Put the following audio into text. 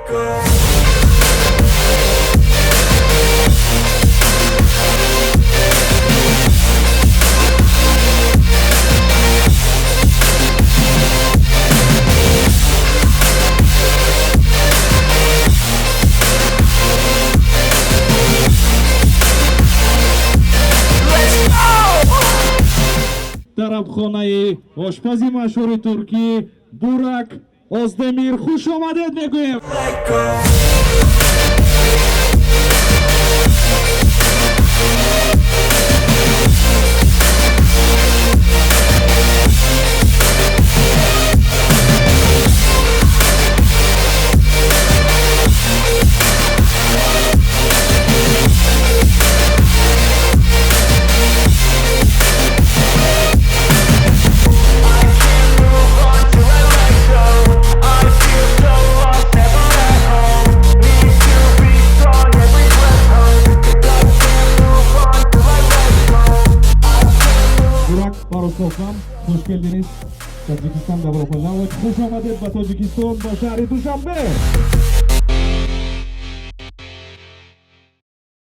go. Let's go! Тарабхонаи ошпази машҳури туркӣ Бурак Оздемир хуш омадед мегӯем. Let go. Till I let go. I feel so lost, never at home. Need to be strong, every breath hold. 'Cause I can't move on till I let go. Бурак Барософам, хуш келдиңиз. Таджикистан, добро пожаловать. Хуш омадед ба Тоҷикистон, ба шаҳри Душанбе.